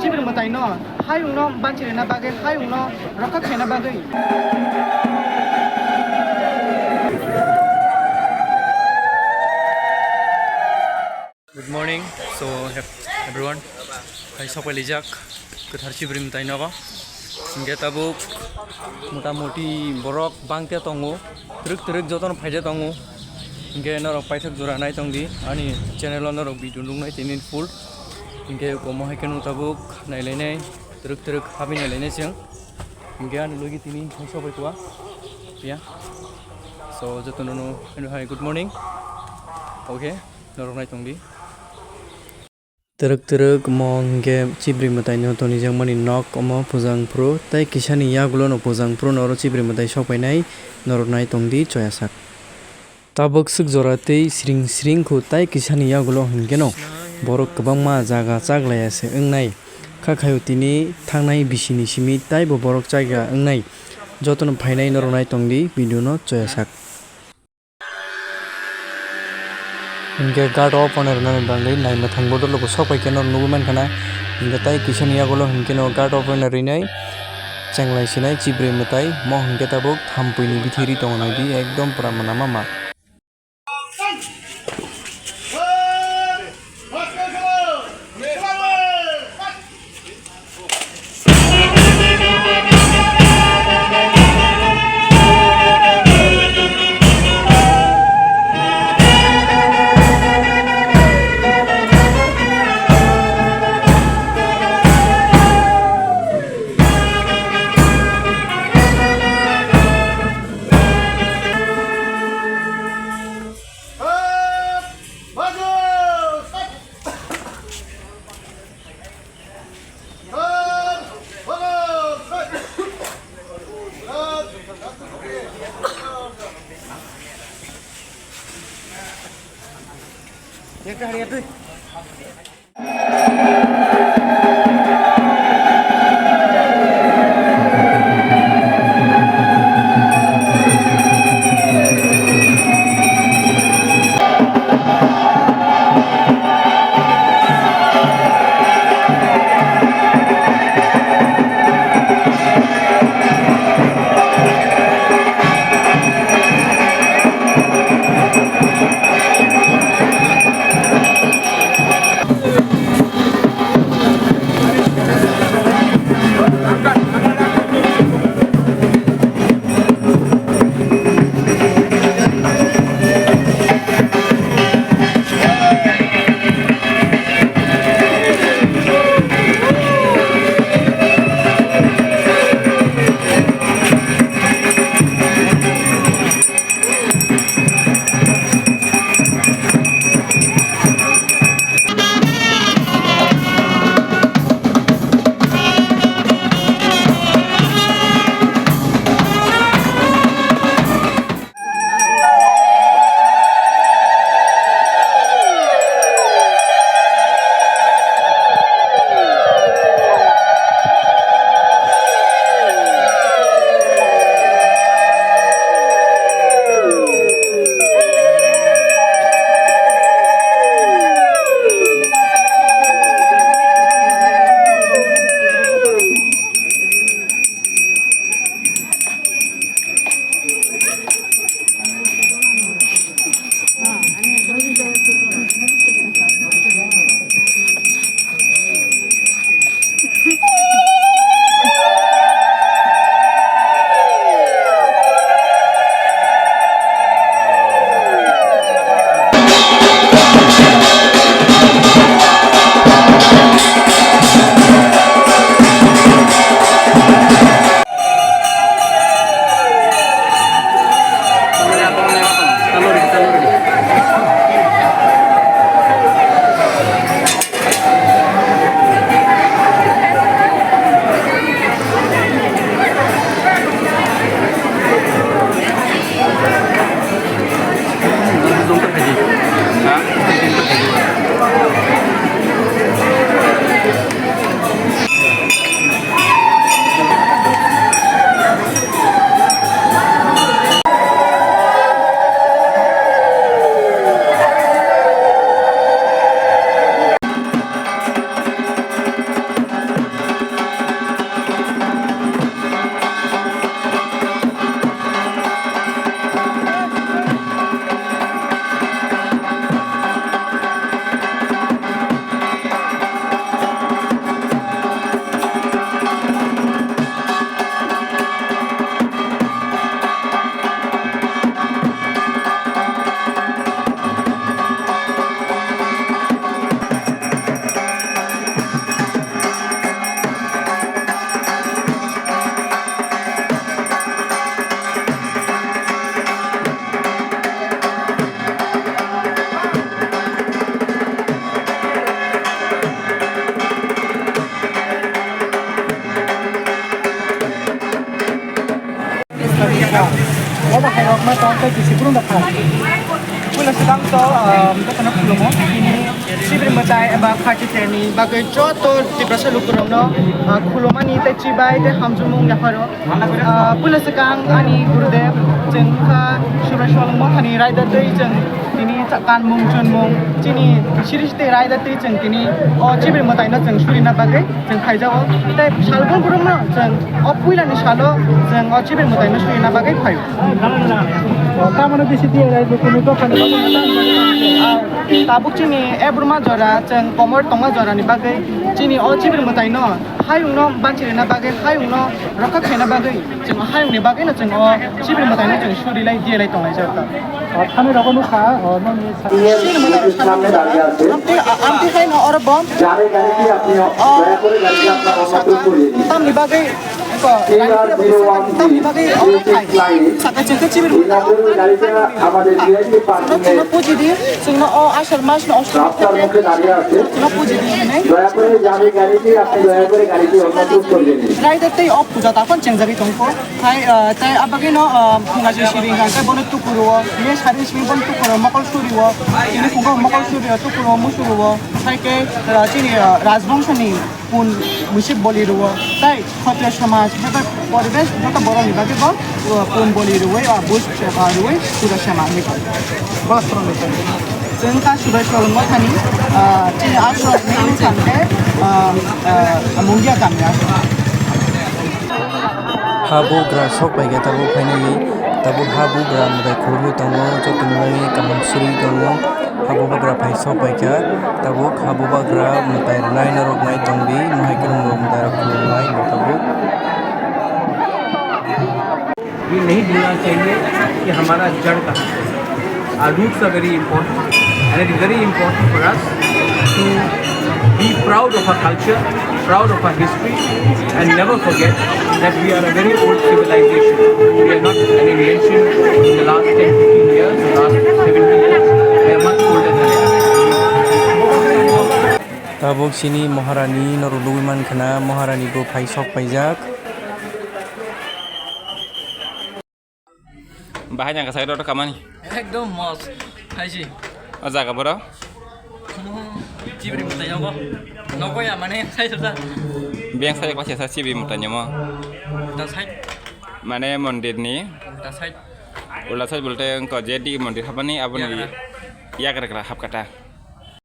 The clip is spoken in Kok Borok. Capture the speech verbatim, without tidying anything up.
Chibri mwtaino hayungno banchirina bagwi, hayungno rokha khaina bagwi. Good morning, so, hep-, everyone. Hai sokpailijak kwthar chibri mwtai nogo. Hingke tabuk motamoti borok bangte tongo, twrwk twrwk jotono phaide tongo. Hingke norok paithak jora nai tongdi ani channel o, norok video nuknai tini full. Hingke omo hai khe nwng tabuk nailainai, twrwk twrwk habwi nailainai chwng. Hingke ani logi tini hai sokpai tua. Ya. So, jotono no, ano hai, good morning. Okay, norok nai tongdi. Twrwk twrwk omo hingke chibri mwtaino tonijakmani nok omo pujang phuru tei kisani yagulono pujang phuru oro chibri mwtai sokpainai norok nai tongdi choyasak. Tabuk swk jora tei sring sring khu tei kisani yagulo hinkeno borok kwbangma jaga chaglaiya se wngnai. Kha khaio tini thangnai bisini simi taibo borok chagya wngnai. Jotono phainai norok nai tongdi video no choyasak. Hingke guard off wngnai rwnani bagwi naimwthang bodol bo sok bai khe norok nugwi mankha na. Hingke tai kisani yagulo hinkhe no guard off wngnai rwnai chenglai sinai chibri mwtai mo hinkhe tabuk thampui ni bithi ri tongo naidi ekdom pura mwnama ma. Khairokma tong tei bisi kurung da phai. Puila swkang to, ah, jotono khulumo. Tini Chibri mwtai eba khachi teni bagwi joto Tiprasa lukurokno, ah, khulumani tei chibai tei hamjwkmung yapharo. Ah, puila swkang ani gurudev chwng kha Subrai Solwng Mothani raida twi chwng tini cha-, kanmung chunmung chini siri site raida twi chwng tini o Chibri mwtaino chwng surina bagwi chwng phaijago. Tei salbrum brumno chwng o puilani salo chwng o Chibri mwtaino surina bagwi phaio. O, tamano bisi tiya rai, lukuni dophani bagwi. Ah, tabuk chini Ebruma jora, chwng komor tongma jorani bagwi chini o Chibri mwtaino hayungno banchirina bagwi, hayungno rokha khaina bagwi, chwng hayungni bagwino chwng o Chibri mwtaino chwng suri lai, diya lai tong lai jak. O, thani rogo nukha, o, nokni sa- Chibri mwtai thani, amtwi, amtwi haino oro bo, o, tamni bagwi Ko, tamni bagwi oro phai. Saka chwngkhe chibir. Chwngno puji di, chwngno o ashar mas no ashar. Chwngno puji di hwnwi. Raida tei o puja ta phano chengjagwi tongkho. Hai, ah, tei abagwino, ah, phunga je siri hwnkhe bono tukuro, ye sari simi bono tukuro, mokol surio, tini phungo mokol surio, tukuro, musuro, hai khe, ah, chini, ah, rajbongshoni pun muisik boli rwo, tei Khotriya samaj, joto poribesh, joto borokni bagwi bo, uh, pun boli rwi, uh, bush, uh, rwi, puja sema hinwi kha. Chwng kha Subrai Solwng Mothani, uh, chini ashram ni wngkha khe, uh, uh, Mungia kami ashram. Ha bugra sok bai khe tabuk phainai, tabuk ha bugra mwtai khulumwi tongo, joto mwtai kaham suri tongo. Abo bugra phai sok pai kha, tabuk abo bugra mwtai rwnai norok nai tong di, mohai kwrwng rok mwtai rok khulum nai bo tabuk. ये नहीं भूलना चाहिए कि हमारा जड़ कहाँ है। Our roots are very important, and it is very important for us to be proud of our culture, proud of our history, and never forget that we are a very old civilization. We are not an invention in the last ten, fifteen years, the last seventy years. We are much older than that. Tabuk chini Maharani norok lugui man khna, Maharani bo phai sok paijak. Bahai jang kasai rok kamani. Ekdom mos. Haisi. O jaga boro? Chibri mutai nogo. Nogo ya mane sai sa. Beng sai klasi sa chibri mutai nyamo. Uta sai. Mane mondir ni. Uta sai. Ula sai bolte ko jedi mondir habani aboni. Yagra. Yagra kala hap kata.